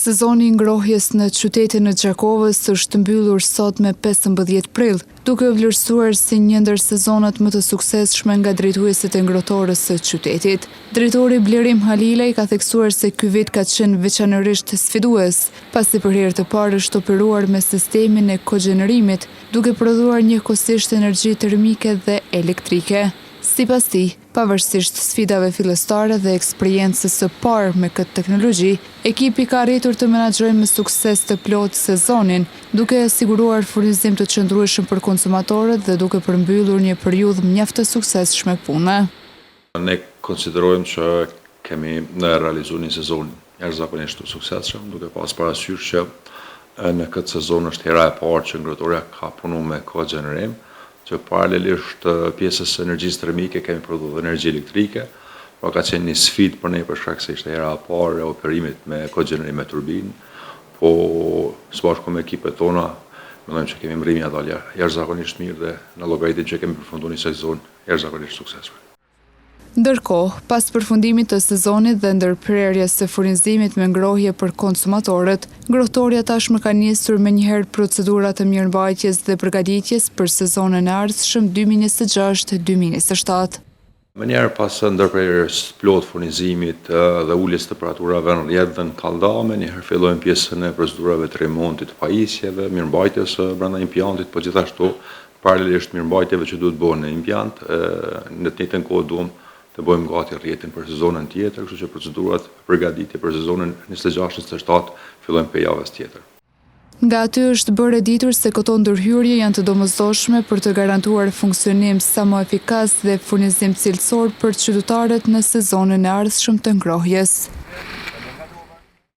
Sezoni i ngrohjes në qytetin e Gjakovës është mbyllur sot me 15 prill, duke u vlerësuar si një ndër sezonet më të suksesshme nga drejtuesit e ngrohtores së qytetit. Drejtori Blerim Halilaj ka theksuar se ky vit ka qenë veçanërisht sfidues, pasi për herë të parë është operuar me sistemin e kogjenerimit, duke prodhuar njëkohësisht energji termike dhe elektrike. Sipas tij, pavarësisht sfidave fillestare dhe eksperiencës së parë me këtë teknologji, ekipi ka arritur të menaxhojë me sukses të plotë sezonin, duke siguruar furnizim të qëndrueshëm për konsumatorët dhe duke përmbyllur një periudhë mjaft të suksesshme pune. Ne konsiderojmë që kemi realizuar një sezon jashtëzakonisht të suksesshëm, duke pas parasysh që në këtë sezon është hera e parë që ngrohtorja ka punu me kogjenerim, që paralelisht pjesës së energjisë termike kemi prodhu dhe energji elektrike, pra ka qenë një sfidë për ne për shkak se ishte hera e parë e operimit me kogjenerim me turbinë, po së bashku me ekipet tona mendojmë që kemi mrri me ia dalë jashtëzakonisht mirë dhe na llogaritim që kemi përfundu një sezon jashtëzakonisht suksesshëm. Ndërkohë, pas përfundimit të sezonit dhe ndërprerjes së furnizimit me ngrohje për konsumatorët, ngrohtorja tashmë ka nisur menjëherë procedurat e mirëmbajtjes dhe përgatitjes për sezonin e ardhshëm 2026-2027. Menjëherë pas ndërprerjes së plotë furnizimit dhe uljes së temperaturave në rrjet dhe në kalda, menjëherë fillojmë pjesën e procedurave të remontit të pajisjeve, mirëmbajtjes brenda impiantit, po gjithashtu Paralelisht mirëmbajtjeve që duhet të bëhen në impiant, në të njëjtën kohë duam të bëjmë gati rrjetin për sezonin tjetër, kështu që procedurat përgatitje për sezonin 26 27 fillojnë prej javës tjetër. Nga aty është bërë e ditur se këto ndërhyrje janë të domosdoshme për të garantuar funksionim sa më efikas dhe furnizim cilësor për qytetarët në sezonin e ardhshëm të ngrohjes.